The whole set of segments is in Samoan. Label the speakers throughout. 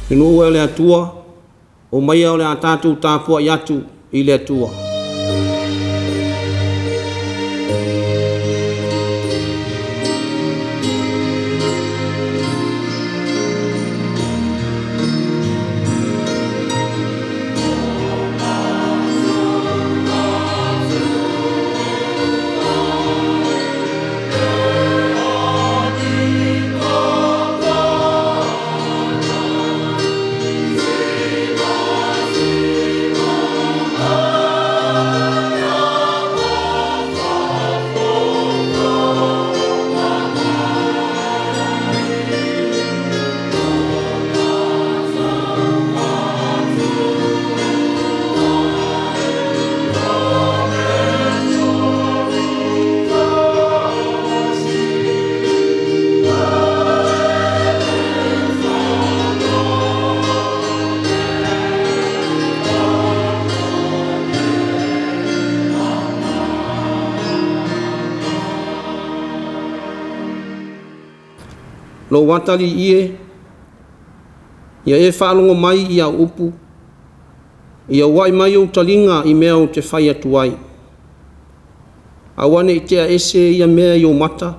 Speaker 1: Le nuu e o le Atua, omaia o le a tatou tapuai atu i le Atua. Lou atalii e, ia e faalogo mai i au upu, ia ua'i mai ou taliga i mea ou te fai atu ai. Aua ne i tea ese ia mea i ou mata,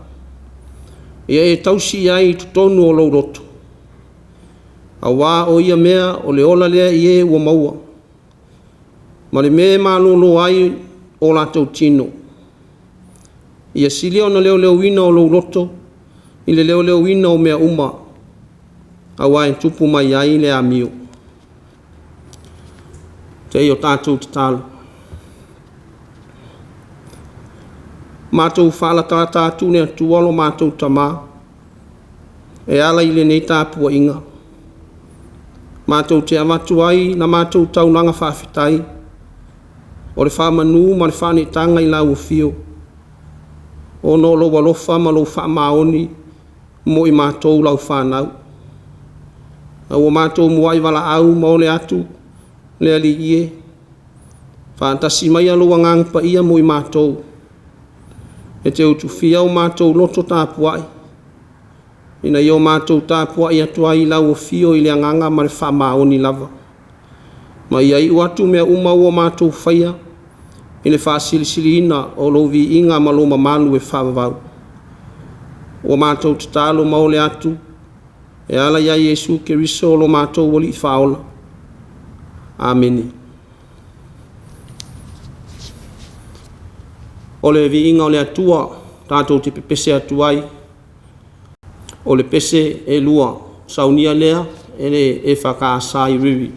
Speaker 1: ia e tausi i ai i totonu o lou loto, auā o ia mea o le ola lea i e ua maua, ma le mea e malolo ai o latou tino. Ia sili ona leoleoina o lou loto i le leoleoina o mea uma, aua e tupu mai ai le amio. Se i o tatou tatalo. Matou faalatalata atu le Atua lo matou Tama e ala i lenei tapuaiga, matou te avatu ai la matou taulaga faafetai o le faamanu ma le faaneetaga i lau Afio, ona o lou alofa ma lou faamaoni mo i matou lau fanau. A ua matou muai valaau ma ole atu le Alii e, faatasi maia lou Agaga Paia mo i matou, e te utufia o matou loto tapuai, ina ia o matou tapuai atu ai i lau Afio i le agaga ma le faamaoni lava, ma ia iu atu mea uma ua matou faia i le faasilisiliina o lou viiga ma lou mamalu e faavavau. Ua matou tatalo ma ole atu e ala ia Iesu Keriso lo matou Alii Faaola. Amene. O le viiga o le Atua tatou te pepese atu ai, o le pese e 2, saunia lea e le EFKS i Riri.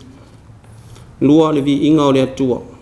Speaker 1: 2, le viiga o le Atua.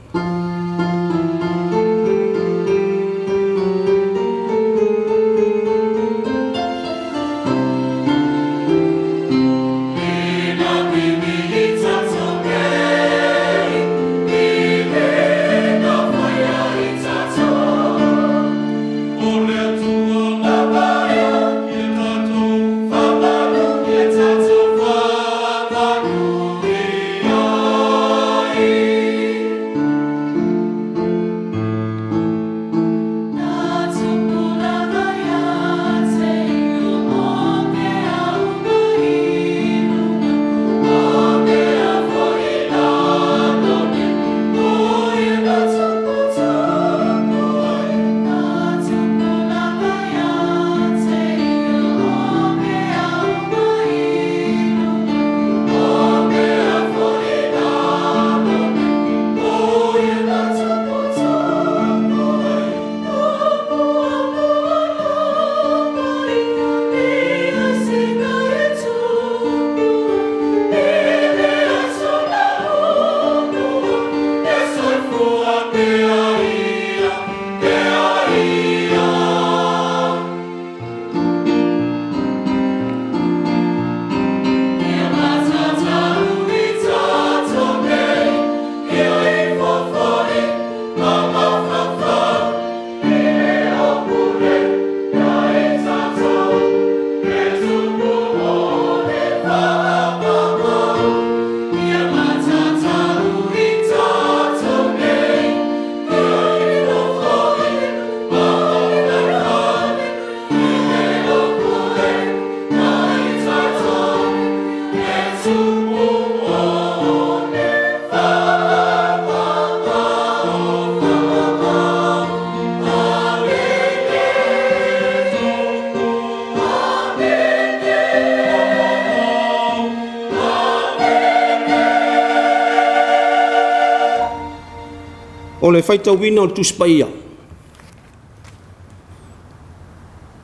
Speaker 1: O le faitauina o le Tusi Paia.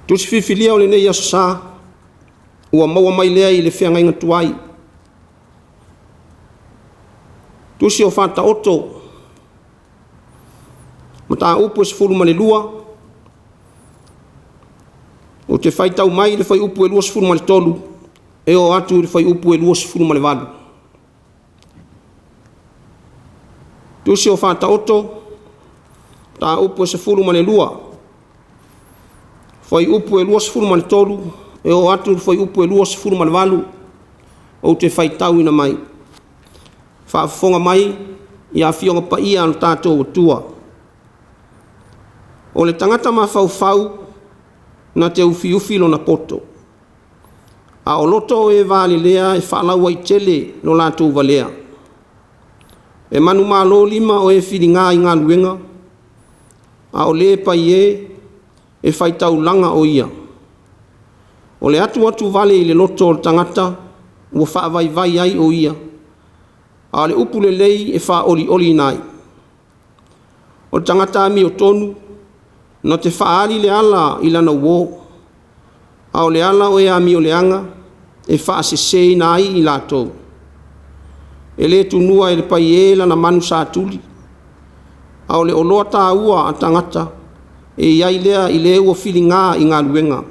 Speaker 1: Tusi filifilia o lenei Aso Sa, ua maua mai lea i le feagaiga tuai. Tusi o Faataoto, mataupu e 12, ou te faitau mai i le fuaiupu e 23 e oo atu i le fuaiupu e 28. Tusi o Faataoto, mataupu e 12, fuaiupu e 23 e oo atu i le fuaiupu e 28, ou te faitauina mai. Faafofoga mai i Afioga Paia a lo tatou Atua. O le tagata mafaufau na te ufiufi lona poto, a o loto o e valelea e faalauaitele lo latou valea. E manumalo lima o e filiga i galuega, a o le paiē e faitaulaga o ia. O le atuatuvale i le loto o le tagata ua faavaivai ai o ia, a o le upu lelei e faaolioliina ai. O le tagata amiotonu na te faaali le ala i lana uō, a o le ala o e amioleaga e faaseseina ai i latou. E le tunua e le paiē lana manu satuli, a o le oloa taua a tagata e i ai lea i le ua filiga i galuega.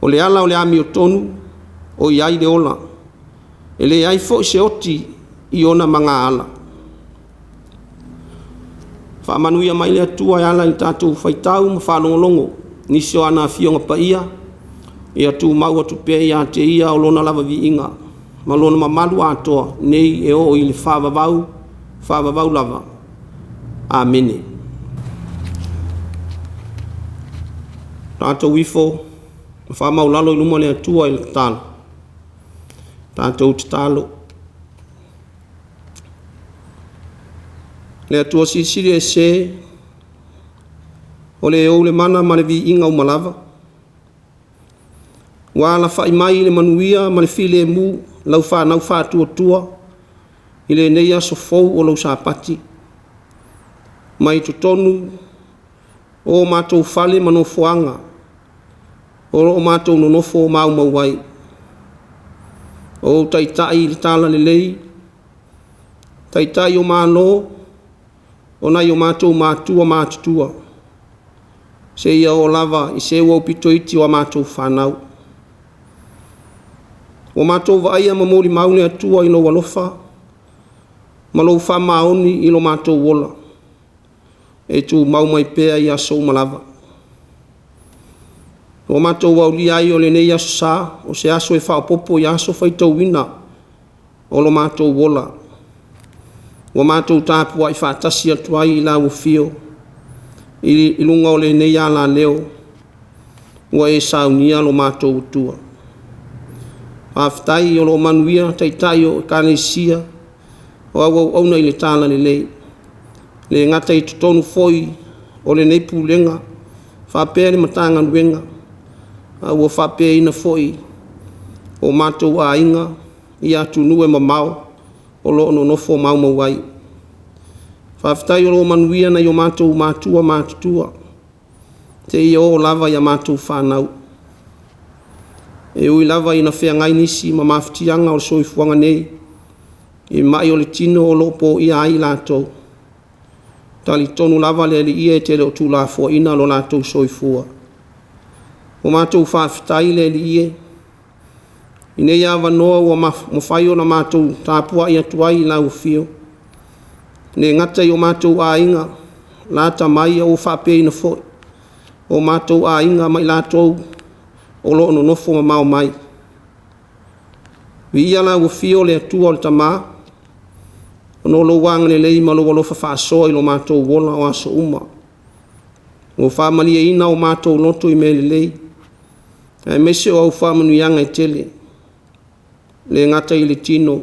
Speaker 1: O le ala o le amiotonu o i ai le ola, e leai foi se oti i ona magaala. Faamanuia mai le Atua e ala i le tatou faitau ma faalogologo i nisi o ana Afioga Paia, ia tumau atu pea ia te Ia o Lona lava viiga ma Lona mamalu atoa nei e oo i le faavavau, faavavau lava. Amene. Tatou ifo ma faamaualalo i luma o le Atua i le tatalo. Tatou tatalo. Le Atua Silisili Ese, o le ou le mana ma le viiga uma lava, ua alafai mai i le manuia ma le filemu lau fanau faatuatua i lenei aso fou o lou Sapati, mai totonu o o matou fale ma nofoaga o lo o matou nonofo maumau ai. O ou Taitai i le Talalelei, Taitai o Malo, o nai o matou matua matutua, seia oo lava i se ua aupito iti o a matou fanau. Ua matou vaaia ma molimau le Atua i lou alofa ma lou faamaoni i lo matou ola e tumau mai pea i aso uma lava. Ua matou aulia ai o lenei Aso Sa, o se aso e faaopoopo i aso faitauina o lo matou ola, ua matou tapuai faatasi atu ai i lau afio i luga o lenei alaleo ua e saunia lo matou Atua. Faafetai o lo o manuia Taitai o Ekalesia o au auauna i le Talalelei, e le gata i totonu foi o lenei Pulega faapea le Matagaluega, a ua faapeaina foi o matou aiga i atunuu e mamao o lo o nonofo maumau ai. Faafetai o lo o manuia nai o matou matua matutua seia oo lava i a matou fanau. E ui lava ina feagai nisi ma mafatiaga o le soifuaga nei i mai o le tino o lo o poia ai i latou, talitonu lava le Alii e te le o tuulafoaiina lo latou soifua. Ua matou faafetai le Alii e i nei avanoa ua mafai ona matou tapuai atu ai i lau afio, e le gata i o matou aiga lata mai a ua faapeaina foi o matou aiga ma i latou o lo o nonofo mamao mai. Viia lau afio le Atua o le Tama, ona o lou agalelei ma lou alofa faasoa i lo matou ola o aso uma, ua faamalieina o matou loto i mea lelei, aemaise o au faamanuiaga e tele, le gata i le tino,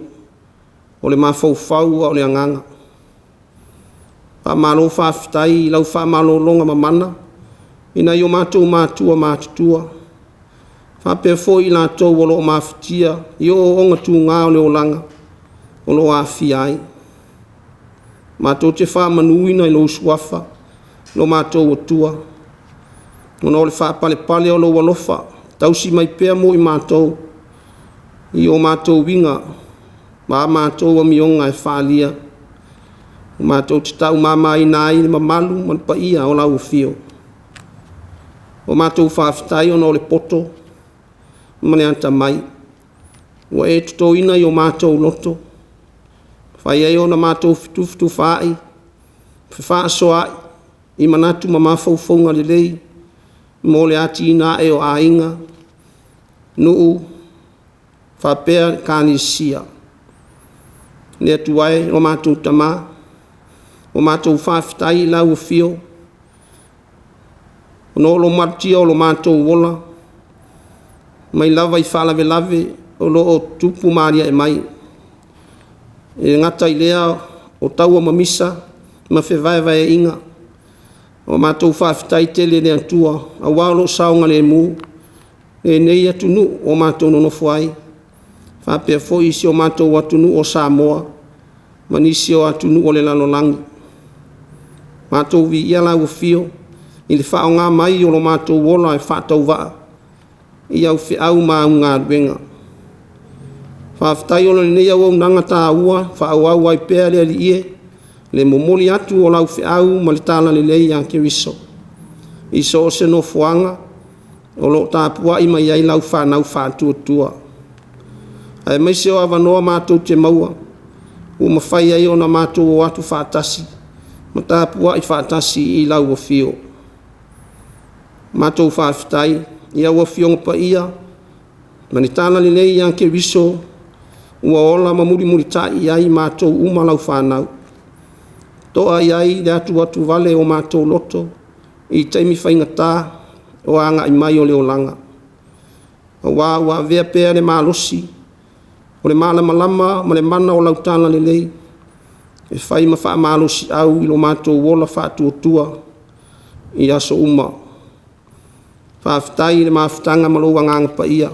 Speaker 1: o le mafaufau a o le agaga. Faamalo faafetai i lau faamalologa mamana i nai o matou matua matutua, faapea foi i latou o lo o mafatia i ooooga tuga o le olaga o lo o aafia ai. Matou te faamanuina i lou suafa lo matou Atua, ona o le faapalepale o lou alofa tausi mai pea mo i matou i o matou uiga ma a matou amioga e faaalia, ua matou te taumamaina ai le mamalu ma le paia o lau afio. Ua matou faafetai ona o le poto ma le atamai ua e totoina i o matou loto, e mafai ai ona matou fetufetufaai, fefaasoaai i manatu ma mafaufauga lelei mo le atinae o aiga, nuu faapea Ekalesia. Le Atua e lo matou Tama, ua matou faafetai i lau Afio ona o lo malutia o lo matou ola mai lava i faalavelave o lo o tutupu ma aliae mai. E le gata i lea o taua mamisa ma fevaevaeaiga. Ua matou faafetai tele i le Atua aua o lo o saogalemu lenei atunuu ua matou nonofo ai, faapea foi si o matou atunuu o Samoa ma nisi o atunuu o le lalolagi. Matou viia lau Afio i le faaaoga mai o lo matou ola e faatauvaa i au feau ma au galuega. Faafetai ona o lenei auaunaga taua e faaauau ai pea le Alii e, le momoli atu o lau feau ma le talalelei ia Keriso i so o se nofoaga o lo o tapuai mai ai lau fanau faatuatua, aemaise o avanoa matou te maua ua mafai ai ona matou o atu faatasi ma tapuai faatasi i lau Afio. Matou faafetai i au Afioga Paia ma le talalelei ia Keriso ua ola ma mulimulitai i ai matou uma lau fanau, to'a i ai le atuatuvale o matou loto i taimi faigata o agai mai o le olaga, aua ua avea pea le malosi o le malamalama ma le mana o lau talalelei e fai ma faamalosiau i lo matou ola faatuatua i aso uma. Faafetai i le mafutaga ma lou Agaga Paia,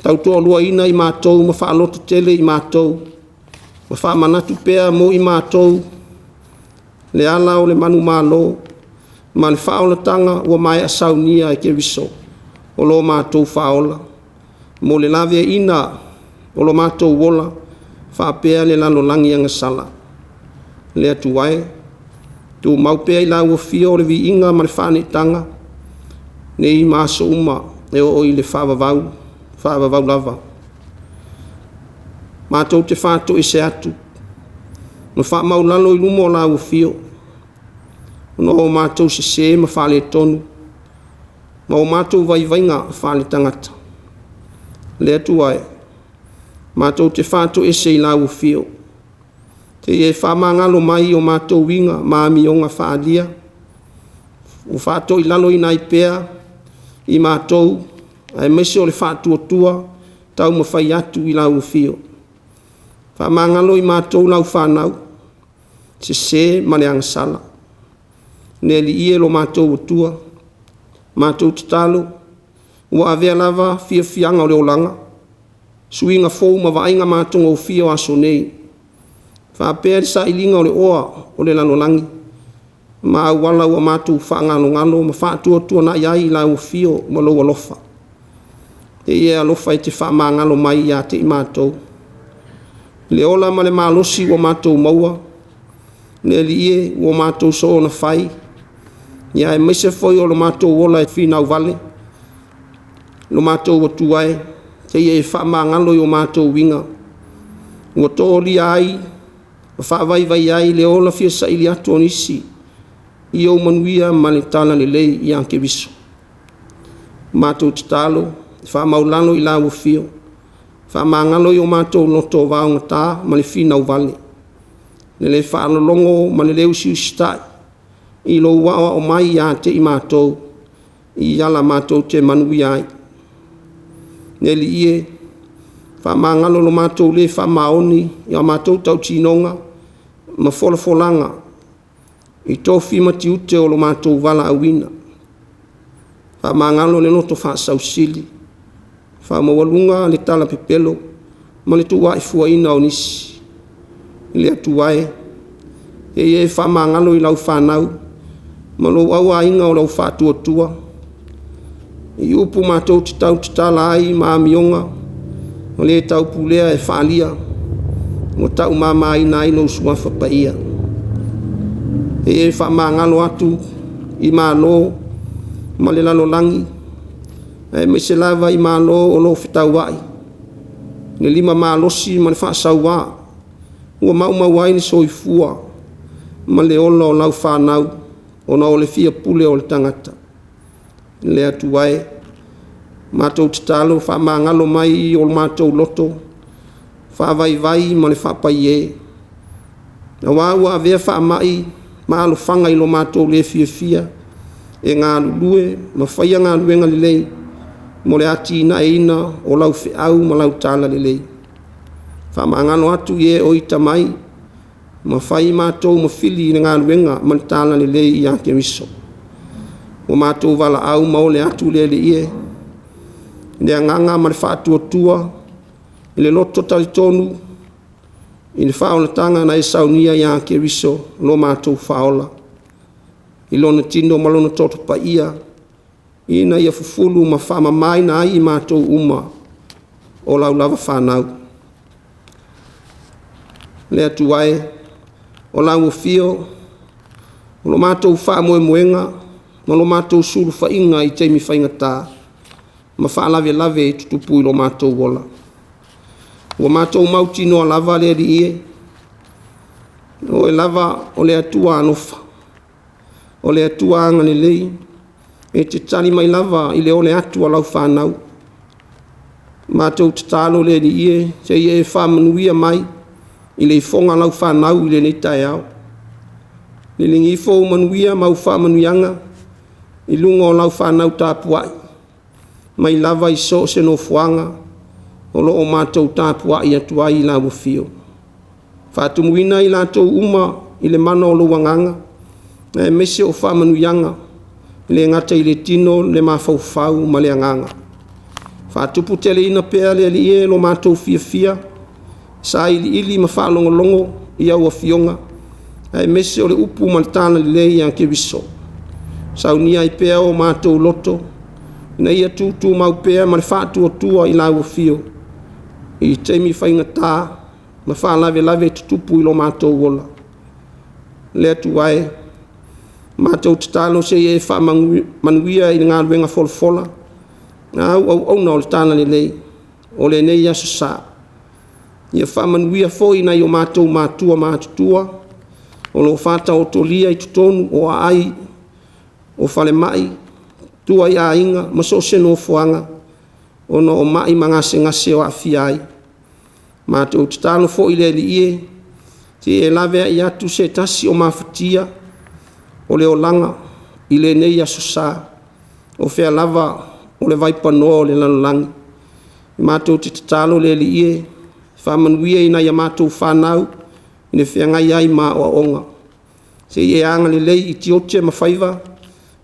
Speaker 1: tautoaluaina i matou ma faalototele i matou ma faamanatu pea mo i matou le ala o le manumalo ma le faaolataga ua maea saunia e Keriso o lo matou Faaola mo le laveaiina o lo matou ola faapea le lalolagi agasala. Le Atua e, tumau pea i lau Afio le viiga ma le faaneetaga nei ma aso uma e oo i le faavavau, faavavau lava. Matou te faatoese atu ma faamaualalo i luma o lau Afio ona o matou sese ma faaletonu ma o matou vaivaiga faaletagata. Le Atua e, matou te faatoese i lau Afio seia e faamagalo mai i o matou uiga ma amioga faaalia ua faatoilaloina ai pea i matou, aemaise o le faatuatua taumafai atu i lau Afio. Faamagalo i matou lau fanau sese ma le agasala. Le Alii e lo matou Atua, matou tatalo ua avea lava fiafiaga o le olaga, suiga fou ma vaaiga matagofie o aso nei, faapea le sailiga o le oa o le lalolagi ma auala ua matou faagalogalo ma faatuatuanai ai i lau Afio ma lou alofa. Seia e alofa e te faamagalo mai ia te i matou i le ola ma le malosi ua matou maua. Le Alii e, ua matou soona fai, aemaise foi o lo matou ola e finau vale. Lo matou Atua e, seia e faamagalo i o matou uiga ua toolia ai ma faavaivai ai le ola fia saili atu o nisi i ou manuia ma le talalelei ia Keriso. Matou tatalo, faamaualalo i lau Afio, faamagalo i o matou loto vaogata ma le finau vale, le le faalologo ma le le usiusitai i lou aoao mai ia te i matou i ala matou te manuia ai. Le Alii e, faamagalo lo matou le faamaoni i a matou tautinoga ma folafolaga i tofi ma tiute o lo matou valaauina. Faamagalo le loto faasausili, faamaualuga le talapepelo ma le tuuaifuaina o nisi. Le Atua e, Ia e faamagalo i lau fanau ma lou auaiga o lau faatuatua. I upu matou te tau tatala ai ma amioga o le taupulea e faaalia ua taumamaina ai lou suafa paia. Ia e faamagalo atu i Malo ma le lalolagi, aemaise lava i Malo o lo o fetauai le lima malosi ma le faasaua ua maumau ai le soifua ma le ola o lau fanau ona o le fia pule o le tagata. Le Atua e, matou tatalo, faamagalo mai i o matou loto faavaivai ma le faapaiē, aua ua avea faamai ma alofaga i lo matou le fiafia e galulue ma faia galuega lelei mo le atinaeina o lau feau ma lau talalelei. Faamagalo atu i e o ita mai ma fai matou ma fili i le galuega ma le talalelei ia Keriso. Ua matou valaau ma ole atu le Alii e, i le agaga ma le faatuatua i le loto talitonu i le faaolataga na e saunia ia Keriso lo matou Faaola i lona tino ma lona toto paia, ina ia fufulu ma faamamaina ai i matou uma o lau lava fanau. Le Atua e, o lau afio o lo matou faamoemoega ma lo matou sulufaiga i taimi faigata ma faalavelave e tutupu i lo matou ola. Ua matou mautinoa lava le Alii e, o oe lava o le Atua alofa, o le Atua agalelei, e te tali mai lava i le ole atu a lau fanau. Matou tatalo le Alii e, seia e faamanuia mai i le ifoga a lau fanau i lenei taeao. Liligi ifo ou manuia ma au faamanuiaga i luga o lau fanau tapuai, mai lava i so o se nofoaga o lo o matou tapuai atu ai i lau afio. Faatumuina i latou uma i le mana o lou Agaga, aemaise o faamanuiaga e le gata i le tino, le mafaufau ma le agaga. Faatuputeleina pea le Alii e lo matou fiafia, sailiili ma faalogologo i au afioga, aemaise o le upu ma le talalelei ia Keriso. Saunia ai pea o matou loto ina ia tutumau pea ma le faatuatua i lau afio i taimi faigata ma faalavelave e tutupu i lo matou ola. Le Atua e, matou tatalo se i e faamanuia i le galuega folafola a au auauna o le talalelei o lenei aso Sa. Ia faamanuia foi i nai o matou matua matutua o lo o faataotolia i totonu o aai o falemai, tua i aiga ma so o se nofoaga ona o mai ma gasegase o aafia ai. Matou tatalo foi le Alii e, se i e laveai atu se tasi o mafatia o le olaga i lenei aso Sa, o fea lava o le vaipanoa o le lalolagi. Matou te tatalo le Alii e, faamanuia i nai a matou fanau i le feagai ai ma aoaoga. Se i e agalelei i tiute ma faiva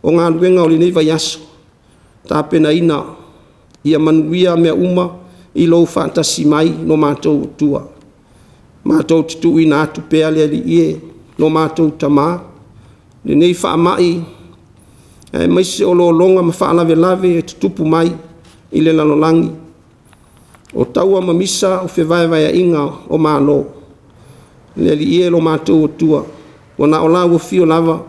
Speaker 1: o galuega o lenei vaiaso, tapenaina ia manuia mea uma i lou faatasi mai lo matou Atua. Matou te tuuina atu pea le Alii e, lo matou Tama, lenei faamai aemaise o lologa ma faalavelave e tutupu mai i le lalolagi, o taua ma misa o fevaevaeaiga o Malo. Le Alii e lo matou Atua, ua na o lau afio lava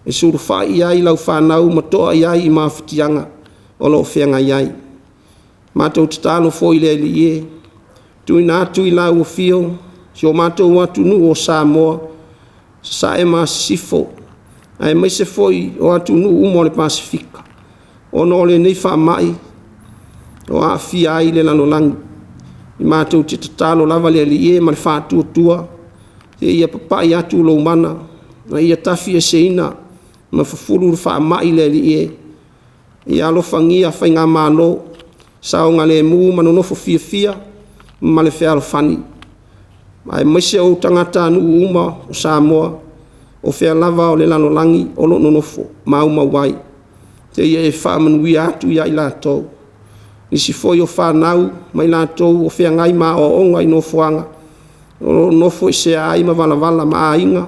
Speaker 1: e sulufai i ai lau fanau ma toa i ai i mafatiaga o lo o feagai ai. Matou tatalo foi le Alii e, tuuina atu i lau afio si o matou atunuu o Samoa, Sasae ma Sisifo, aemaise foi o atunuu uma o le Pasefika ona o lenei faamai o aafia ai le lalolagi. Matou te tatalo lava le Alii e ma le faatuatua, se ia papai atu lou mana ma ia tafieseina ma fufulu le faamai le Alii e. Ia alofagia faigamalo, saogalemu ma nonofo fiafia ma le fealofani, aemaise o tagatanuu uma o Samoa o fea lava o le lalolagi o lo o nonofo maumau ai, seia e faamanuia atu ia i latou. Nisi foi o fanau ma i latou o feagai ma aoaoga i nofoaga o lo o nofoesea ai ma valavala ma aiga.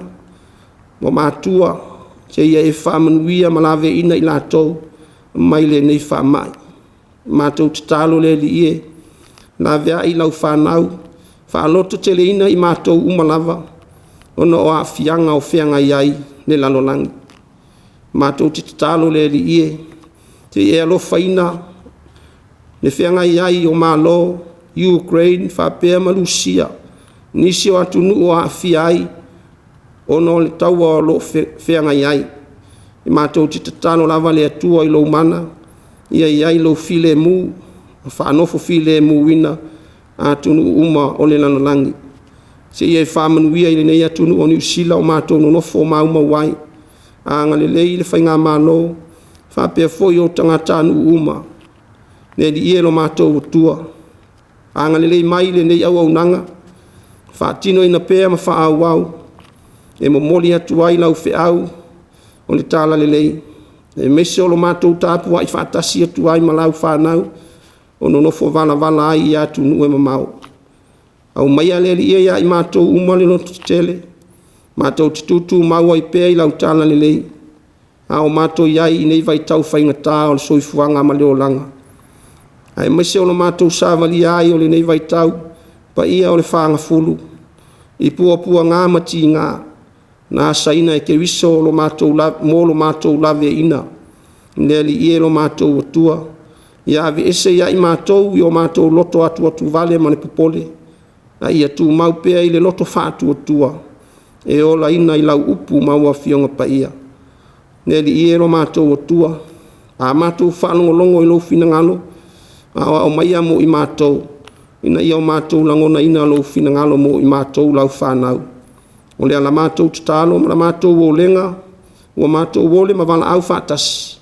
Speaker 1: ma matua, seia e faamanuia ma laveaiina i latou mai lenei faamai. Matou tatalo le Alii e, laveai lau fanau, faalototeleina i matou uma lava ona o aafiaga o feagai ai le lalolagi. Matou te tatalo le Alii e, se i e alofaina le feagai ai o Malo, Ukraine faapea ma Lusia, nisi o atunuu o aafia ai ona o le taua o lo o feagai ai. E matou te tatalo lava le Atua i lou mana ia i ai lou filemu ma faanofo filemuina atunuu uma o le lalolagi. Seia e faamanuia i lenei atunuu o Niu Sila o matou nonofo maumau ai, agalelei i le Faigamalo faapea foi o tagatanuu uma. Le Alii e lo matou Atua, agalelei mai i lenei auaunaga, faatinoina pea ma faaauau e momoli atu ai lau feau o le Talalelei, aemaise o lo matou tapuai faatasi atu ai ma lau fanau o nonofo valavala ai i atunuu e mamao. Aumaia le Alii e ia i matou uma le lototetele, matou te tutumau ai pea i lau Talalelei, a o matou i ai i nei vaitau faigata o le soifuaga ma le olaga, aemaise o lo matou savalia ai o lenei vaitau, paia o le fagafulu i puapuaga ma tiga na asaina e Keriso mo lo matou laveaiina. Le Alii e lo matou Atua, ia aveese ia i matou i o matou loto atuatuvale ma le popole, a ia tumau pea i le loto faatuatua e olaina i lau upu ma lau Afioga Paia. Le Alii e lo matou Atua, a matou faalogologo i lou finagalo, aoao maia mo i matou ina ia matou lagonaina lou finagalo mo i matou lau fanau. O le ala matou tatalo ma la matou olega ua matou ole ma valaau faatasi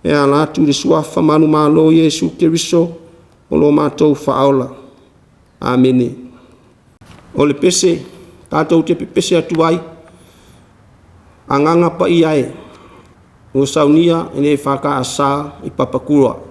Speaker 1: e ala atu i le Suafa manumalo o Iesu Keriso o lo matou Faaola. Amene. O le pese tatou te pepese atu ai, Agaga Paia e, ua saunia e le EFKS i Papakura.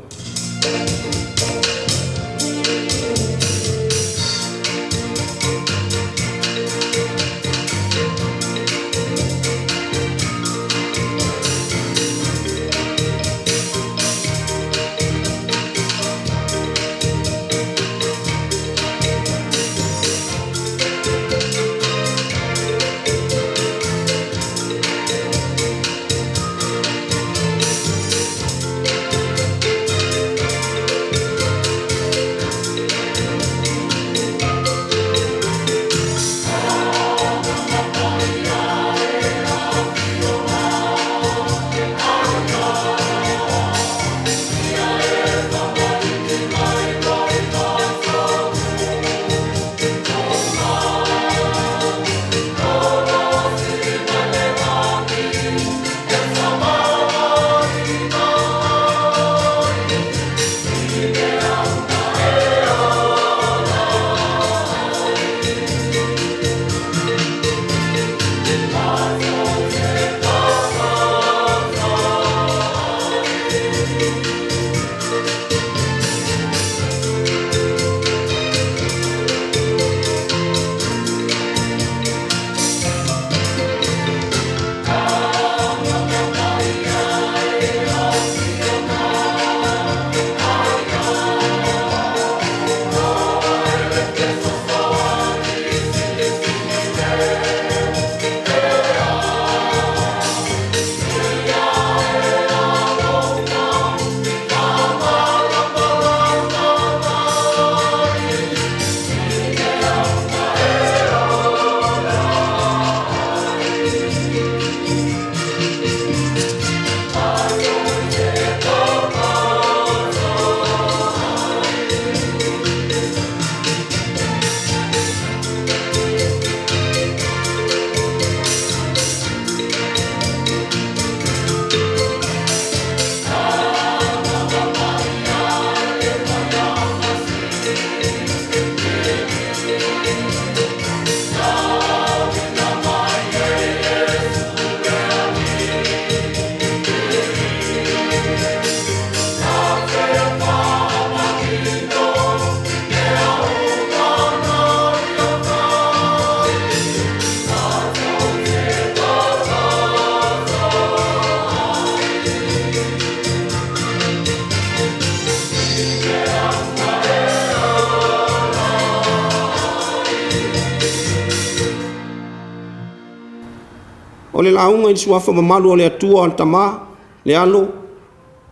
Speaker 1: O le lauga i le suafa mamalu o le Atua, le Tama, le Alo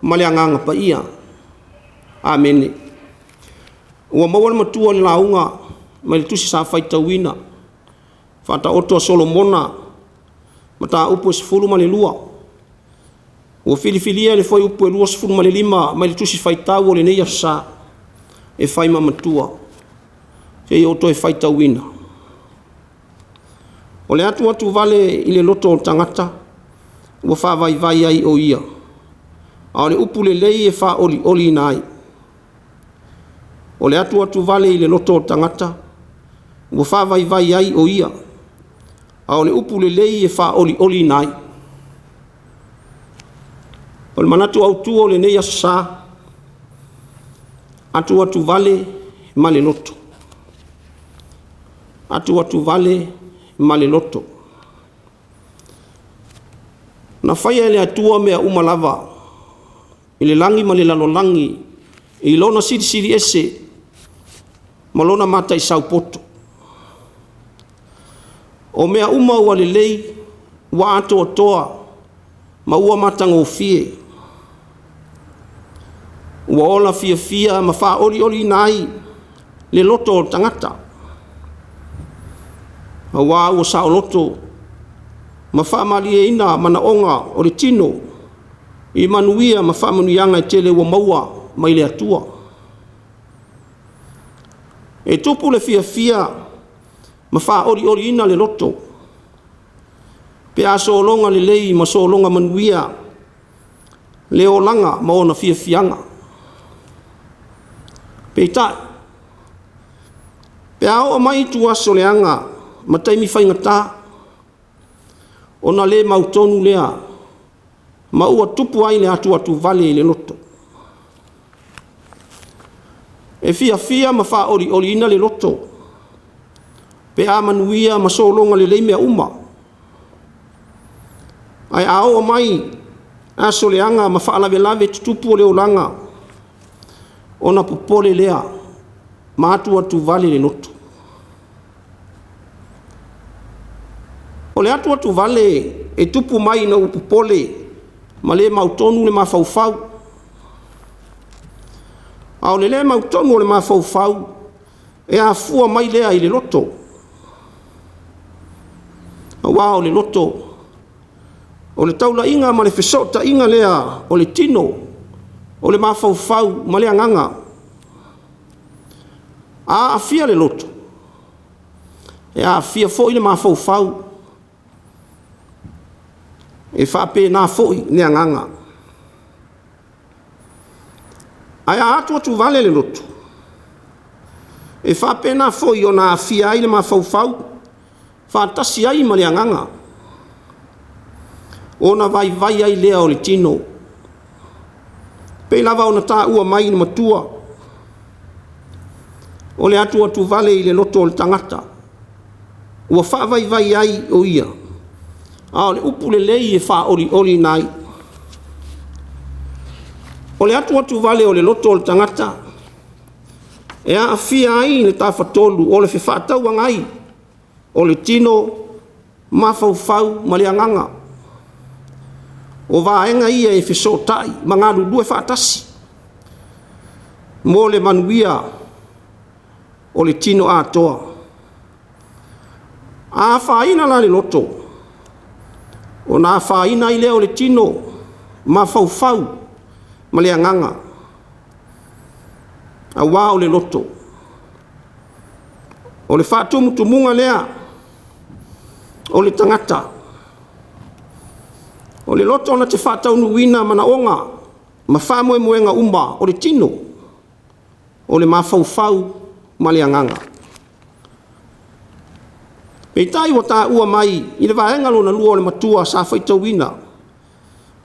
Speaker 1: ma le Agaga Paia. Amene. Ua maua le matua o le lauga mai le tusi sa faitauina, Faataoto a Solomona, mataupu e 12. Ua filifilia le fuaiupu e 25 mai le tusi faitau o lenei aso Sa e fai ma matua, seia ou toe faitauina. O le atuatuvale i le loto o le tagata, ua faavaivai ai o ia, a o le upu lelei e faaolioliina ai. O le atuatuvale i le loto o le tagata, ua faavaivai ai o ia, a o le upu lelei e faaolioliina ai. O le manatu autu o lenei aso Sa, atuatuvale ma le loto. Atuatuvale ma le loto. Na faia e le Atua mea uma lava i le lagi ma le lalolagi i lona silisili ese ma lona mataisau poto. O mea uma ua lelei, ua atoatoa ma ua matagofie. Ua ola fiafia ma faaolioliina ai le loto o le tagata, auā ua saoloto ma faamalieina manaoga o le tino i manuia ma faamanuiaga e tele ua maua mai le Atua. E tupu le fiafia ma faaolioliina le loto pe a sologa lelei ma sologa manuia le olaga ma ona fiafiaga. Peitai, pe a oo mai ituaso leaga ma taimi faigata, ona le mautonu lea ma ua tupu ai le atuatuvale i le loto. E fiafia ma faaolioliina le loto pe a manuia ma sologa lelei mea uma. Ae a oo mai aso leaga ma faalavelave tutupu o le olaga, ona popole lea ma atuatuvale le loto. O le atuatuvale e tupu mai ina ua popole ma le mautonu le mafaufau. A o le le mautonu o le mafaufau, e afua mai lea i le loto. Auā o le loto, o le taulaiga ma le fesootaiga lea o le tino, o le mafaufau ma le agaga. A aafia le loto, e aafia foi le mafaufau, e faapena foi le agaga. Ae a atuatuvale le loto, e faapena foi ona aafia ai le mafaufau, faatasi ai ma le agaga, ona vaivai ai lea o le tino. Pei lava ona taua mai i le matua, o le atuatuvale i le loto o le tagata, ua faavaivai ai o ia, a o le upu lelei e faaolioliina ai. O le atuatuvale o le loto o le tagata, e aafia ai le tafatolu o le fefaatauagai, o le tino, mafaufau ma le agaga. O vaega ia e fesootai ma galulue faatasi mo le manuia o le tino atoa. A afaina la le loto, ona afaina ai lea o le tino, mafaufau ma le agaga. Auā o le loto, o le faatumutumuga lea o le tagata. O le loto na te faataunuuina manaoga ma faamoemoega uma o le tino, o le mafaufau ma le agaga. Peitai ua taua mai i le vaega lona lua o le matua sa faitauina,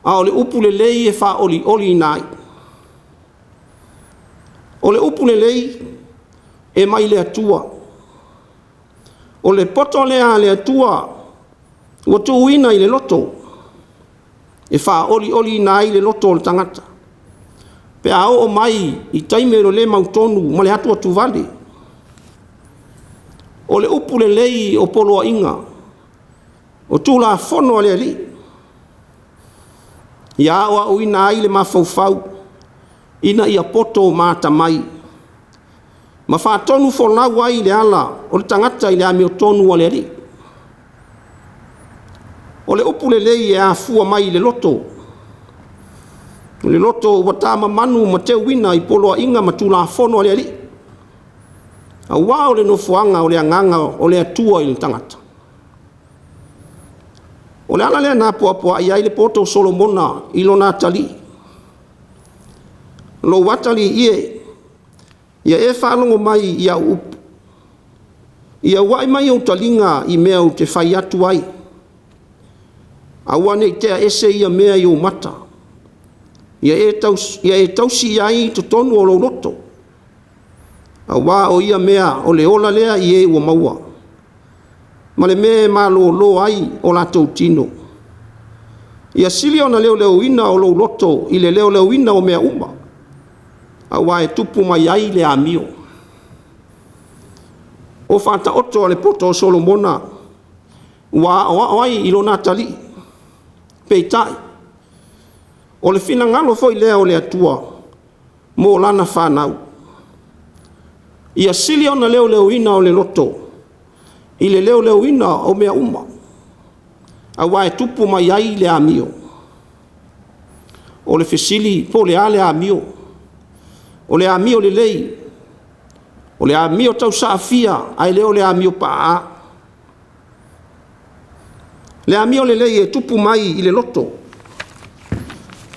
Speaker 1: a o le upu lelei e faaolioliina ai. O le upu lelei e mai le Atua. O le poto lea a le Atua ua tuuina i le loto, e faaolioliina ai le loto o le tagata, pe a oo mai i taimi o le le mautonu ma le atuatuvale. O le upu lelei o poloaiga, O Tulafono a le Alii, ia aoaoina ai le mafaufau ina ia poto ma atamai, ma faatonufolau ai le ala o le tagata i le amiotonu a le Alii. O le upu lelei e afua mai i le loto, o le loto ua tamamanu ma teuina i poloaiga ma Tulafono a le Alii, aua o le nofoaga o le Agaga o le Atua i le tagata. O le ala lea na apoapoai ai le poto o Solomona i lona atalii. Lou atalii e, ia e faalogo mai i au upu, ia ua'i mai ou taliga i mea ou te fai atu ai. Aua ne i tea ese ia mea i ou mata, ia e tausi i ai i totonu o lou loto, aua o ia mea o le ola lea i e ua maua, ma le mea e malolo ai o latou tino. Ia sili ona leoleoina o lou loto i le leoleoina o mea uma, aua e tupu mai ai le amio. O faataoto a le poto o Solomona ua aoao ai i lona atalii, peitai, o le finagalo foi lea o le Atua mo lana fanau. Ia sili ona leoleoina o le loto i le leoleoina o mea uma, aua e tupu mai ai le amio. O le fesili po o le a le amio? O le amio lelei, o le amio tausaafia ae le o le amio paaa. Le amio lelei e tupu mai i le loto,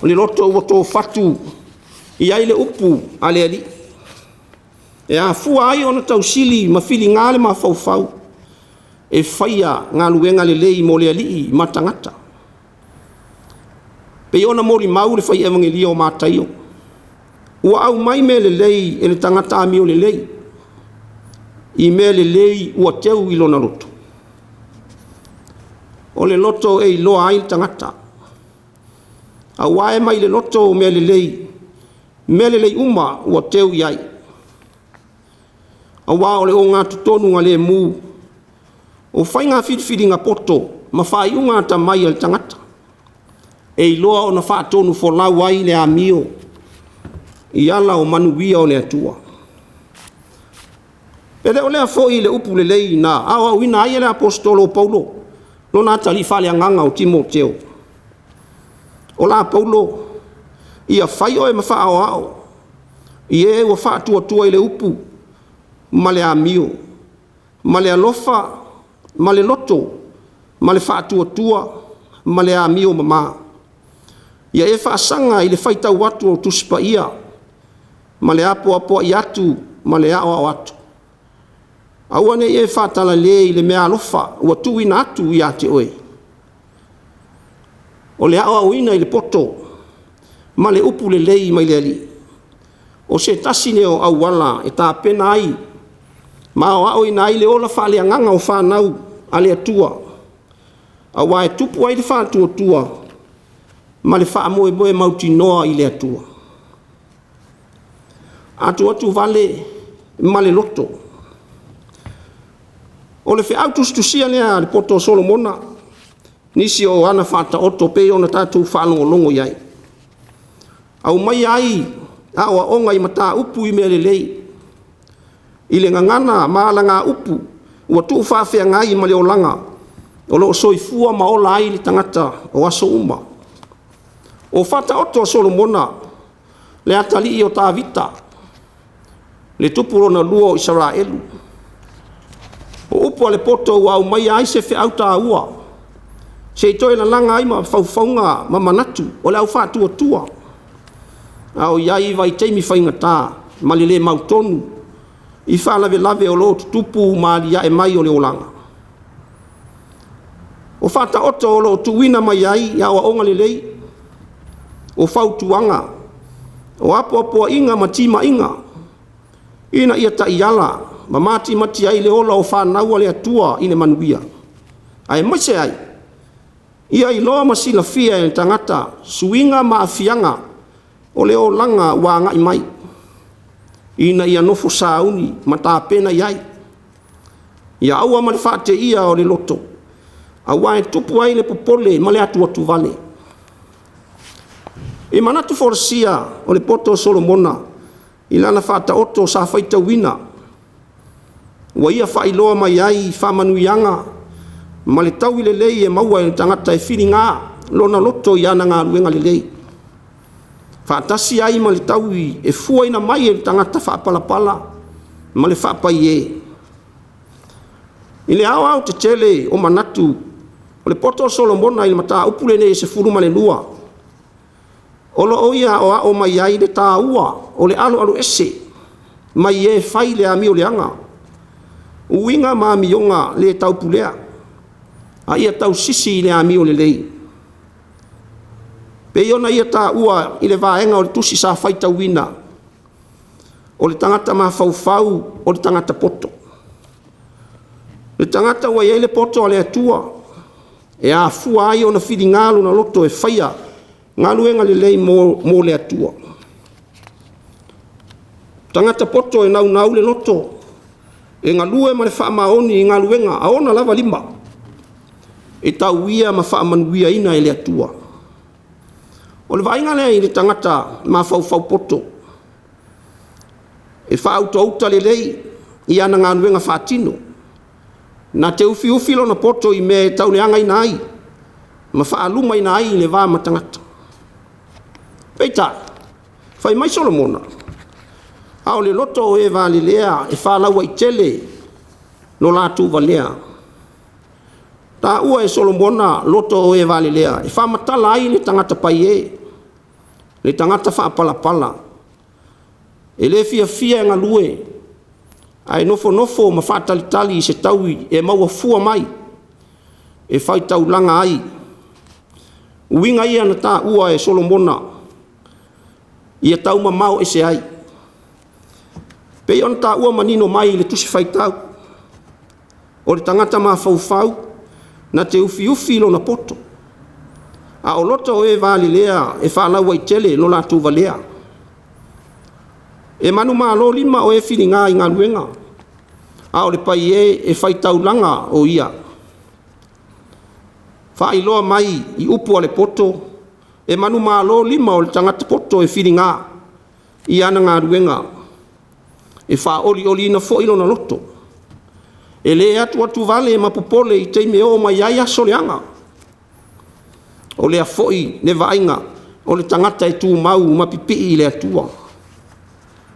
Speaker 1: o le loto ua tofatu i ai le upu a le Alii, e afua ai ona tausili ma filiga le mafaufau e faia galuega lelei mo le Alii ma tagata. Pei ona molimau le fai evagelia o Mataio, ua aumai mea lelei e le tagata amio lelei, i mea lelei ua teu i lona loto. O le loto e iloa ai le tagata, aua e mai le loto mea lelei, mea lelei uma ua teu i ai. Aua o le ogatotonu lemu o faiga filifiliga poto ma faaiuga atamai a le tagata, e iloa ona faatonufolau ai le amio i ala o manuia o le Atua. E le o lea foi le upu lelei na aoaoina ai e le Aposetolo o Paulo lona atalii faaleagaga o Timoteo. O la Paulo, ia fai oe ma faaoao i e ua faatuatua i le upu ma le amio, ma le alofa, ma le loto, ma le faatuatua, ma le amio mamā. Ia e faasaga i le faitau atu o Tusi Paia, ma le apoapoai atu ma le aoao atu. Aua ne i e faatalale i le meaalofa ua tuuina atu ia te oe. O le aoaoina i le poto ma le upu lelei mai le Alii, o se tasi lea o auala e tapena ai ma aoaoina ai le ola faaleagaga o fanau a le Atua, aua e tupu ai le faatuatua ma le faamoemoe mautinoa i le Atua. Atuatuvale ma le loto. O le feau tusitusia lea a le poto o Solomona, nisi o ana faataoto pei ona tatou faalogologo i ai. Aumaia ai aoaoga i mataupu i mea lelei, i le gagana ma alagaupu ua tuufaafeagai ma le olaga o lo o soifua ma ola ai le tagata o aso uma. O faataoto a Solomona, le atalii o Tavita, le tupu lona lua o Isaraelu. O upu a le poto ua aumaia ai se feau taua, se i toe lalaga ai mafaufauga ma manatu o le aufaatuatua, a o i ai i vaitaimi faigata ma le le mautonu i faalavelave o lo o tutupu ma alia'e mai o le olaga. O faataoto o lo o tuuina mai ai aoaoga lelei, o fautuaga, o apoapoaiga ma timaiga, ina ia taiala ma matimati ai le ola o fanau a le Atua i le manuia, aemaise ai ia iloa ma silafia e le tagata suiga ma aafiaga o le olaga ua agai mai, ina ia nofo sauni ma tapena i ai. Ia aua ma le faateia o le loto, Aua e tupu ai le popole ma le atuatuvale. I manatu folasia o le poto o Solomona i lana faataoto sa faitauina, ua ia faailoa mai ai faamanuiaga ma le taui lelei e maua e le tagata e filiga lona loto i ana galuega lelei, faatasi ai ma le taui e fuaina mai e le tagata faapalapala ma le faapaiē. I le aoaotetele o manatu o le poto o Solomona i le mataupu lenei e 12, o lo o ia aoao mai ai le taua o le aloaloese mai e fai le amio leaga, uiga ma amioga le taupulea, a ia tausisi i le amio lelei. Pei ona ia taua i le vaega o le tusi sa faitauina, o le tagata mafaufau o le tagata poto. Le tagata ua i ai le poto a le Atua e afua ai ona filiga lona loto e faia galuega lelei mo le Atua. Tagata poto e naunau le loto e galue ma le faamaoni i galuega a ona lava lima, e tauia ma faamanuiaina e le Atua. O le vaaiga lea i le tagata mafaufau poto, e faautauta lelei i ana galuega faatino, na te ufiufi lona poto i mea e tauleagaina ai ma faalumaina ai le va ma tagata. Peitai, fai mai Solomona, a o le loto o e valelea e faalauaitele lo latou valea. Taua e Solomona loto o e valelea e faamatala ai le tagata paiē, le tagata faapalapala, e le fiafia e galue, ae nofonofo ma faatalitali i se taui e maua fua mai e faitaulaga ai. Uiga ia na taua e Solomona ia taumamao ese ai. Pei ona taua manino mai i le Tusi Faitau, o le tagata mafaufau na te ufiufi lona poto, a o loto o e valelea e faalauaitele lo latou valea. E manumalo lima o e filiga i galuega, a o le paiē e faitaulaga o ia. Faailoa mai i upu a le poto, e manumalo lima o le tagata poto e filiga i ana galuega, e faaolioliina foi lona loto. E le atuatuvale ma popole i taimi e oo mai ai aso leaga. O lea foi le vaaiga o le tagata e tumau ma pipii i le Atua.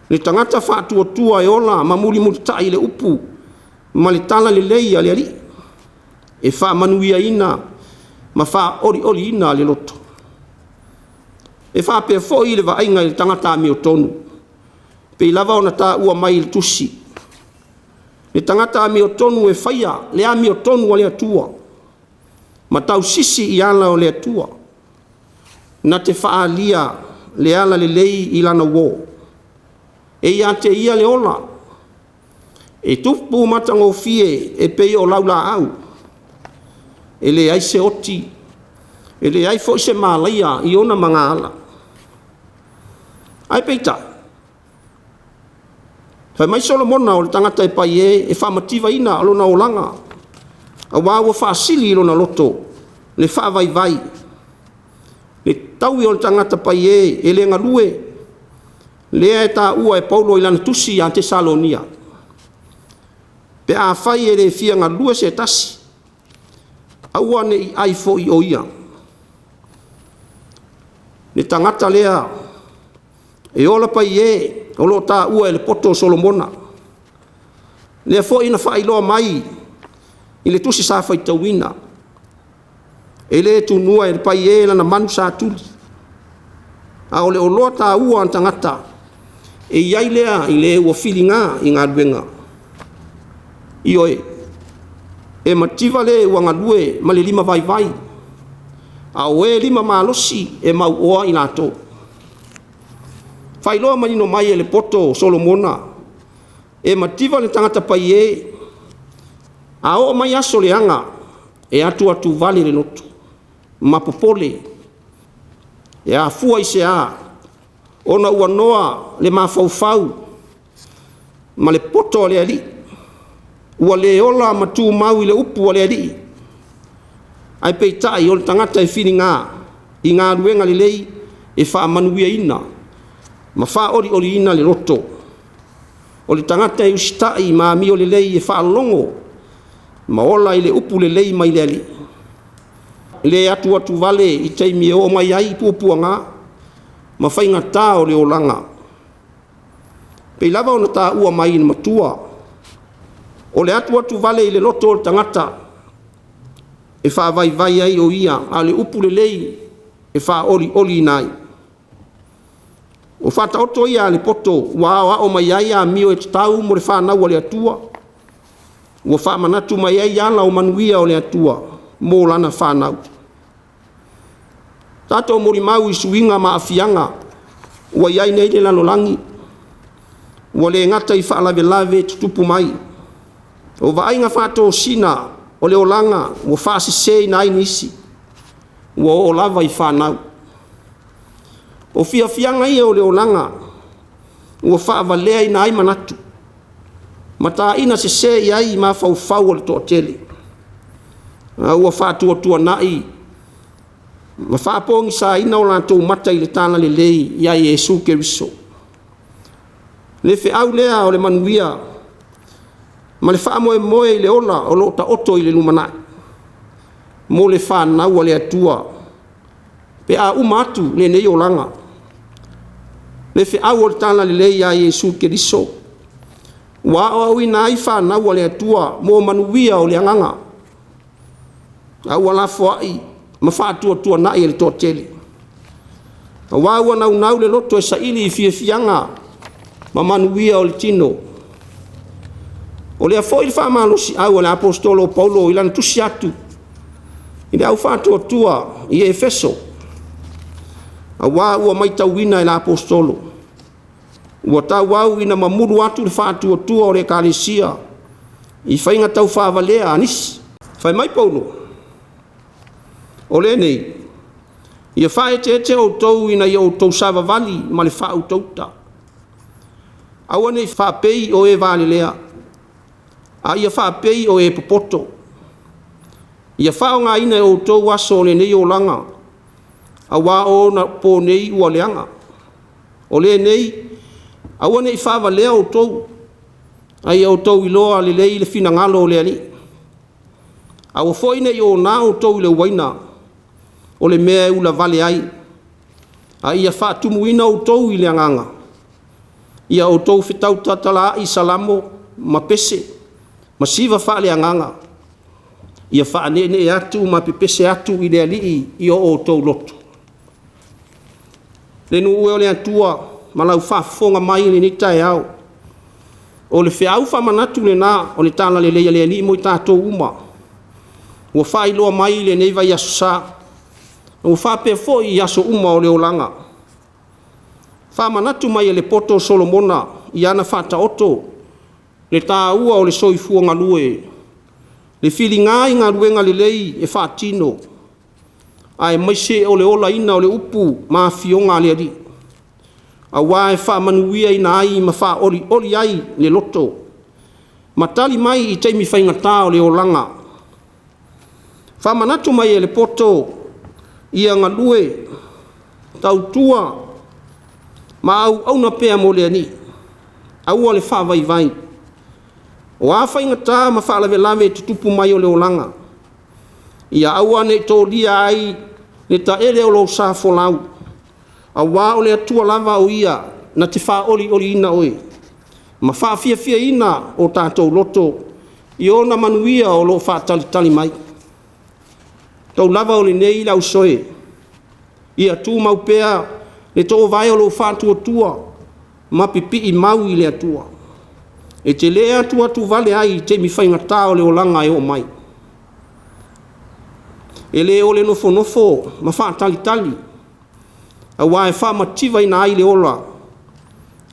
Speaker 1: Le tagata faatuatua e ola ma mulimulitai i le upu ma le tala lelei a le Alii, e faamanuiaina ma faaolioliina le loto. E faapea foi le vaaiga i le tagata amiotonu, pei lava ona taua mai i le tusi, le tagata amiotonu e faia le amiotonu a le Atua ma tausisi i ala o le Atua, na te faaalia le ala lelei i lana uō. E ia te ia le ola, e tupu matagofie e pei o laulaau, e leai se oti, e leai foi se malaia i ona magaala. Ae peitai, fai mai Solomona o le tagata e paiē e faamativaina lona olaga, aua ua faasili i lona loto le faavaivai. Le taui o le tagata paiē e le galue, lea e taua e Paulo i lana tusi ia Tesalonia, pe afai e le fia galue se tasi, aua ne i ai foi o ia. Le tagata lea e ola paiē o lo o taua e le poto o Solomona, lea foi na faailoa mai i le tusi sa faitauina, e le tunua e le paiē lana manu satuli, a o le oloa taua a le tagata e i ai lea i le ua filiga i galuega. Ioe, e mativa le ua galue ma le lima vaivai, a o e lima malosi e mauoa i latou. Faailoa manino mai e le poto o Solomona, e mativa le tagata paiē, a oo mai aso leaga, e atuatuvale le loto ma popole, e afua i se a, ona ua noa le mafaufau ma le poto a le Alii, ua le ola ma tumau i le upu a le Alii. Ae peitai o le tagata e filiga i galuega lelei e faamanuiaina ma faaolioliina le loto. O le tagata e usitai ma amio lelei e faalogo ma ola i le upu lelei mai le Alii. E le atuatuvale i taimi e oo mai ai puapuaga ma faigata o le olaga. Pei lava ona taua mai i le matua, o le atuatuvale i le loto o le tagata e faavaivai ai o ia, a o le upu lelei e faaolioliina ai. O faataoto ia a le poto ua aoao mai ai amio e tatau mo le fanau a le Atua, ua faamanatu mai ai ala o manuia o le Atua mo lana fanau. Tatou molimau i suiga ma aafiaga ua i ai nei le lalolagi, ua le gata i faalavelave tutupu mai, o vaaiga faatosina o le olaga ua faaseseina ai nisi, ua oo lava i fanau. O fiafiaga ia o le olaga ua faavaleaina ai manatu, ma taina sese i ai mafaufau o le toatele, a ua faatuatuanai ma faapogisaina o latou mata i le talalelei ia Iesu Keriso. Le feau lea o le manuia ma le faamoemoe i le ola o lo o taoto i le lumanai mo le fanau a le Atua pe a uma atu lenei olaga. Le feau o le talalelei ia Iesu Keriso ua aoaoina ai fanau a le Atua mo manuia o le agaga, a ua lafoai ma faatuatuanai e le toatele, aua ua naunau le loto e saili i fiafiaga ma manuia o le tino. O lea foi le faamalosiau a le Aposetolo o Paulo i lana tusi atu i le au faatuatua i Efeso, aua ua matauina e le Aposetolo ua tauau ina mamulu atu le faatuatua o le Ekalesia i faiga taufaavalea a nisi. Fai mai Paulo, o lenei, ia faaeteete outou ina ia outou savavali ma le faautauta. Aua ne i faapei o e valelea, a ia faapei o e popoto. Ia faaaogaina e outou aso o lenei olaga, aua o ona po nei ua leaga. O lenei, aua ne i faavalea outou, a ia outou iloa lelei le finagalo o le Alii. Aua foi ne i ona outou i le uaina, o le mea e ulavale ai, a ia faatumuina outou i le agaga, ia outou fetautatalaai salamo ma pese ma siva faaleagaga, ia faaneenee atu ma pepese atu i le Alii i o outou loto. Le nuu e o le Atua ma lau faafofoga mai i lenei taeao, o le feau faamanatu lena o le talalelei a le Alii mo i tatou uma, ua faailoa mai i lenei vaiaso sa, ua faapea foi i aso uma o le olaga. Faamanatu mai e le poto o Solomona i ana faataoto le taua o le soifua galue, le filiga i galuega lelei e faatino, aemaise o le olaina o le upu ma afioga a le Alii, aua e faamanuiaina ai ma faaolioli ai le loto, ma tali mai i taimi faigata o le olaga. Faamanatu mai e le poto ia galue, tautua ma auauna pea mo le Alii, aua le faavaivai. O a faigata ma faalavelave e tutupu mai o le olaga, ia aua ne i tolia ai le taele o lou sa folau, aua o le Atua lava o Ia na te faaolioliina oe ma faafiafiaina o tatou loto i ona manuia o lo o faatalitali mai. Tau lava o lenei le ausoe, ia tumau pea le toovae o lou faatuatua ma pipii mau i le Atua. E te le atuatuvale ai i taimi faigata o le olaga e oo mai. E le o le nofonofo ma faatalitali, aua e faamativaina ai le ola,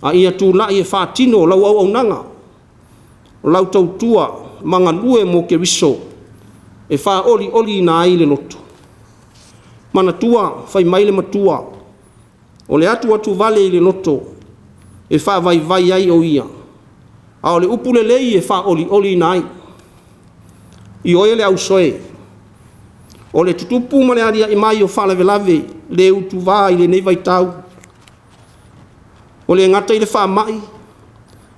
Speaker 1: a ia tulai e faatino lau auaunaga, o lau tautua ma galue mo Keriso e faaolioliina ai le loto. Manatua, fai mai le matua, o le atuatuvale i le loto e faavaivai ai o ia, a o le upu lelei e faaolioliina ai. Ioe le ausoe, O le tutupu ma le aliae mai o faalavelave le utuvā i lenei vaitau, ua le gata i le faamai,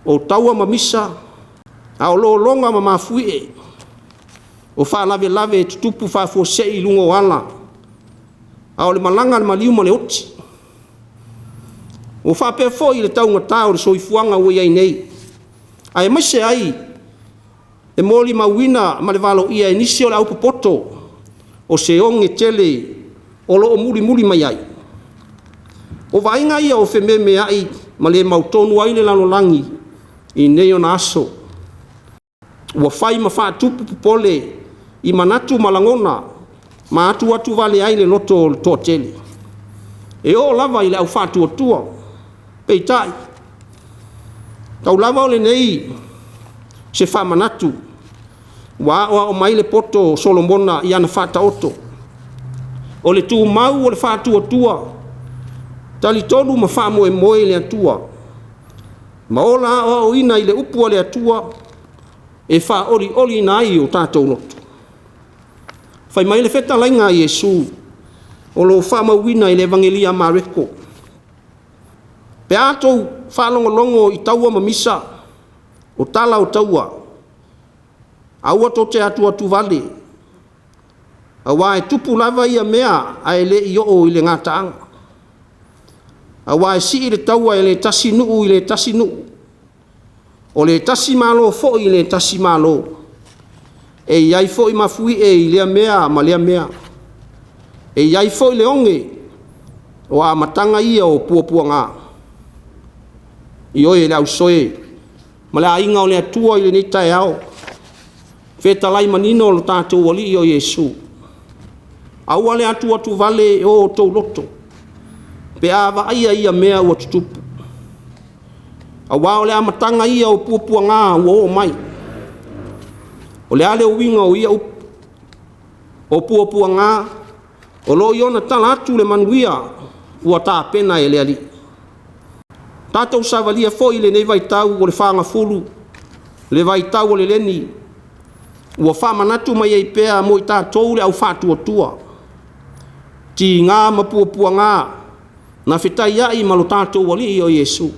Speaker 1: o taua ma misa, a o lologa ma mafuie, o faalavelave e tutupu faafuasei i luga o ala, a o le malaga a le maliu ma le oti. Ua faapea foi le taugata o le soifuaga ua i ai nei, aemaise ai e molimauina ma le valoia e nisi o le aupopoto o se oge tele o lo o mulimuli mai ai. O vaaiga ia o fememeai ma le mautonu ai le lalolagi i nei ona aso. Ua fai ma faatupu popole i manatu ma lagona ma atuatuvale ai le loto o le toatele, e oo lava i le aufaatuatua. Peitai, tau lava o lenei se faamanatu ua aoao mai le poto o Solomona i ana faataoto, o le tumau o le faatuatua, talitonu ma faamoemoe i le Atua, ma ola aoaoina i le upu a le Atua e faaolioliina ai o tatou loto. Fai mai le fetalaiga a Iesu o lo o faamauina i le Evagelia a Mareko, pe a outou faalogologo i taua ma misa, o tala o taua, aua tou te atuatuvale, aua e tupu lava ia mea ae le i oo i le gataaga. Aua e sii le taua e le tasi nuu i le tasi nuu, o le tasi Malo foi i le tasi Malo. E i ai foi mafuie i lea mea ma lea mea. E i ai foi le oge o amataga ia o puapuaga. Ioe le ausoe ma le aiga o le Atua i lenei taeao, fetalai manino lo tatou Alii o Iesu, aua le atuatuvale o outou loto pe a vaaia ia mea ua tutupu, aua o le amataga ia o puapuaga ua oo mai. O le a le uiga o ia upu? O puapuaga o lo o i ona tala atu le manuia ua tapena e le Alii. Tatou savalia foi i lenei vaitau o le fagafulu, le vaitau o le leni, ua faamanatu mai ai pea mo i tatou le aufaatuatua, tiga ma puapuaga na fetaiai ma lo tatou Alii o Iesu.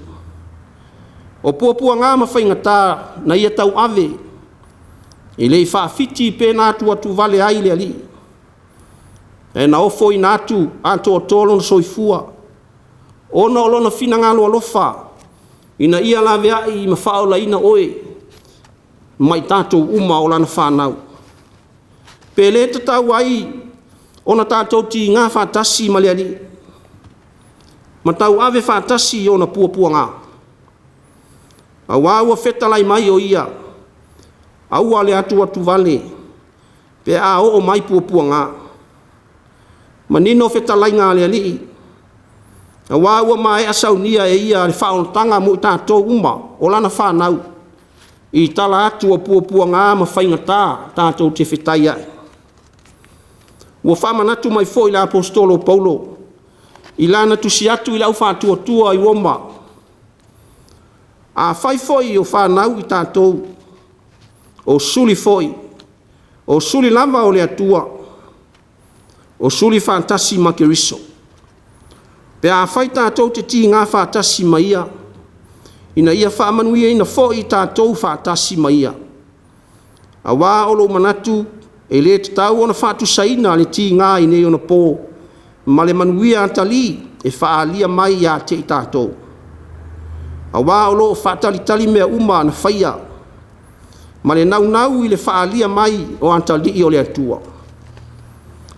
Speaker 1: O puapuaga ma faigata na ia tauave, e le i faafiti pe na atuatuvale ai le Alii, ae na ofoina atu atoatoa lona soifua, ona o lona finagalo alofa, ina ia laveai ma faaolaina oe ma i tatou uma o lana fanau. Pe le tatau ai ona tatou tiga faatasi ma le Alii ma tauave faatasi ona puapuaga, aua ua fetalai mai o Ia, aua le atuatuvale pe a oo mai puapuaga. Manino fetalaiga a le Alii, aua ua maea saunia e Ia le faaolataga mo i tatou uma o lana fanau, i tala atu o puapuaga ma faigata tatou te fetaiai. Ua faamanatu mai foi le Aposetolo o Paulo i lana tusi atu i le aufaatuatua i Roma, afai foi o fanau i tatou, o suli foi, o suli lava o le Atua, o suli faatasi ma Keriso. Pe afai tatou te tiga faatasi ma Ia, ina ia faamanuiaina foi tatou faatasi ma Ia. Aua o lou manatu e le tatau ona faatusaina le tiga i nei ona po ma le manuia atalii e faaalia mai ia te i tatou. Aua o lo o faatalitali mea uma na faia, ma le naunau i le faaalia mai o atalii o le Atua.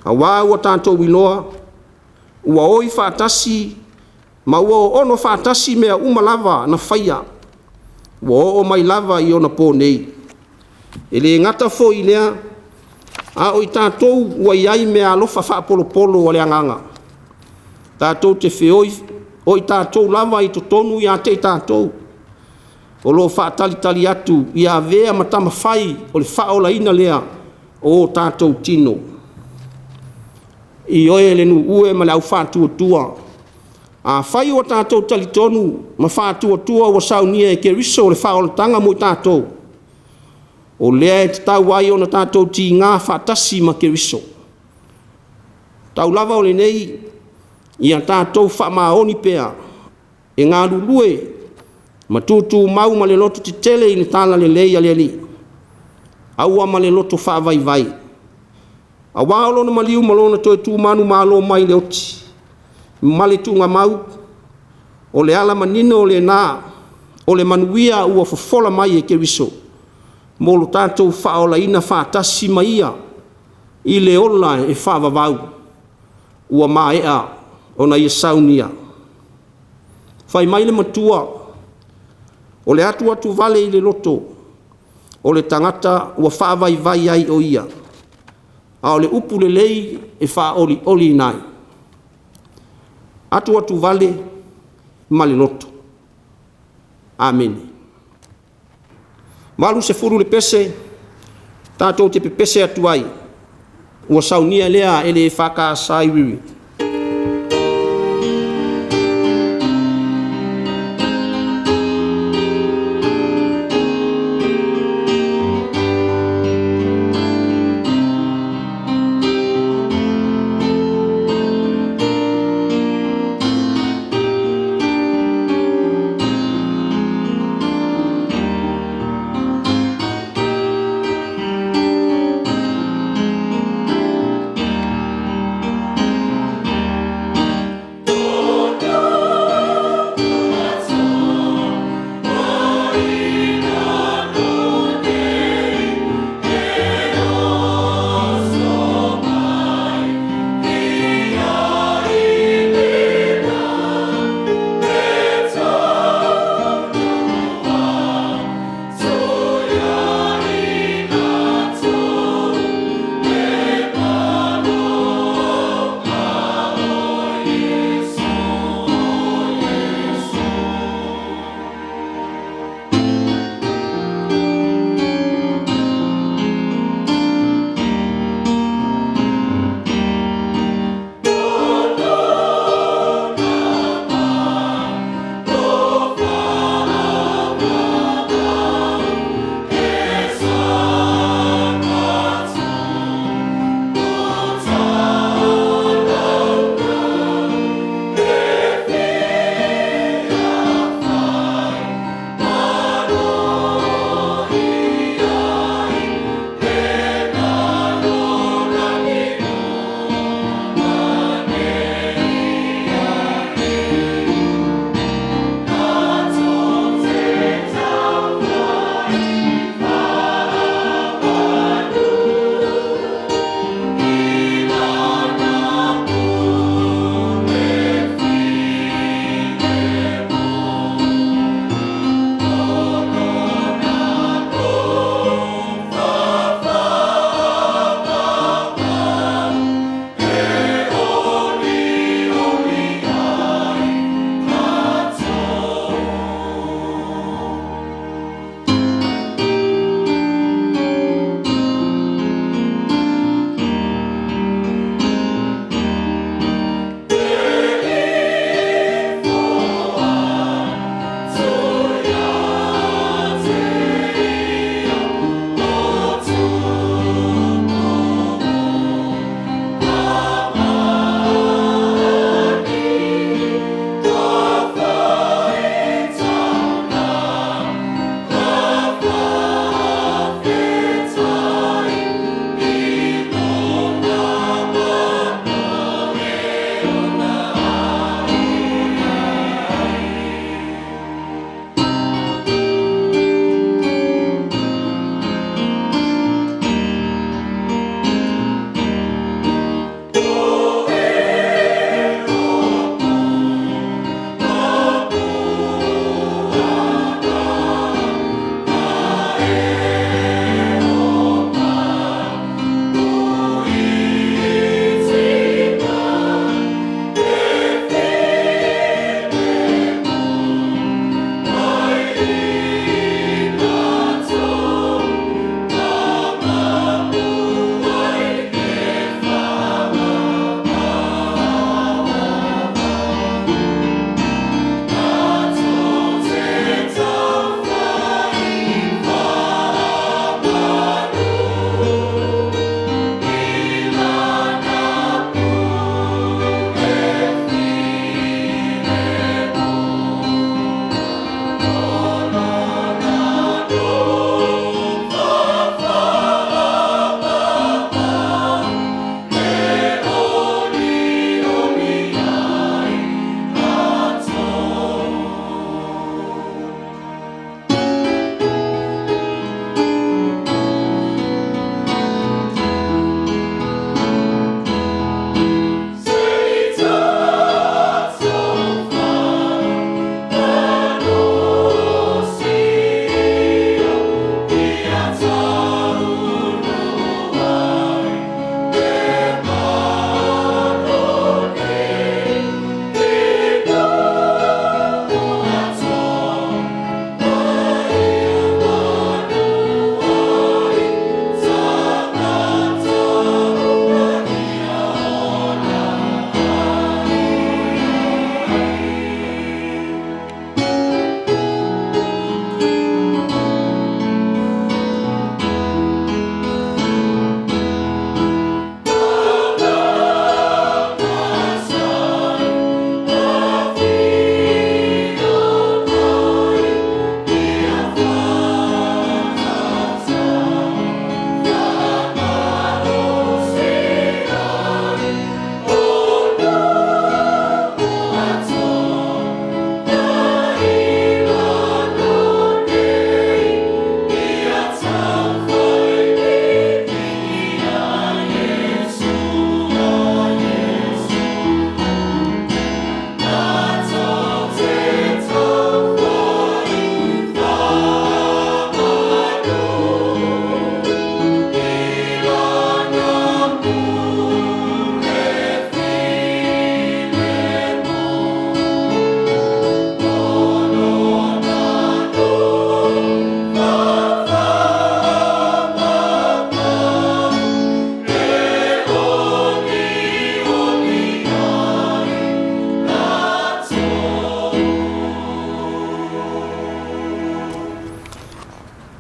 Speaker 1: Aua ua tatou iloa, ua oi faatasi ma ua oono faatasi mea uma lava na faia, ua oo mai lava i ona po nei. E le gata foi i lea, a o i tatou ua i ai meaalofa faapolopolo a le Agaga, tatou te feoi o i tatou lava i totonu ia te i tatou, o lo o faatalitali atu ia avea ma tamafai o le faaolaina lea o tatou tino. Ioe le nuu e ma le aufaatuatua, afai ua tatou talitonu ma faatuatua ua saunia e Keriso le faaolataga mo i tatou, o lea e tatau ai ona tatou tiga faatasi ma Keriso. Tau lava o lenei, ia tatou faamaoni pea e galulue ma tutumau ma le loto tetele i le talalelei a le Alii, aua ma le loto faavaivai, aua o lona maliu ma lona toe tu manumalo mai le oti ma le tuugamau, o le ala manino lena o le manuia ua fofola mai e Keriso mo lo tatou faaolaina faatasi ma Ia i le ola e faavavau ua maea ona Ia saunia. Fai mai le matua, o le atuatuvale i le loto o le tagata ua faavaivai ai o ia, a o le upu lelei e faaolioliina ai. Atuatuvale ma le loto. Amene. 80 le pese, tatou te pepese atu ai, ua saunia lea e le EFKS i Riri.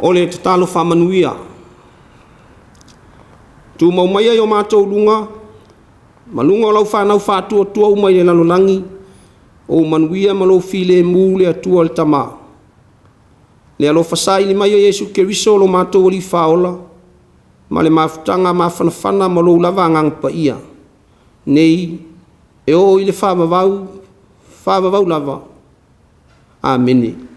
Speaker 1: O le tatalo faamanuia. Tumau maia i o matou luga ma luga o lau fanau faatuatua uma i le lalolagi ou manuia ma lou filemu le Atua le Tama, le alofa saili mai o Iesu Keriso lo matou Alii Faaola ma le mafutaga mafanafana ma lou lava Agaga Paia, nei e oo i le faavavau, faavavau lava. Amene.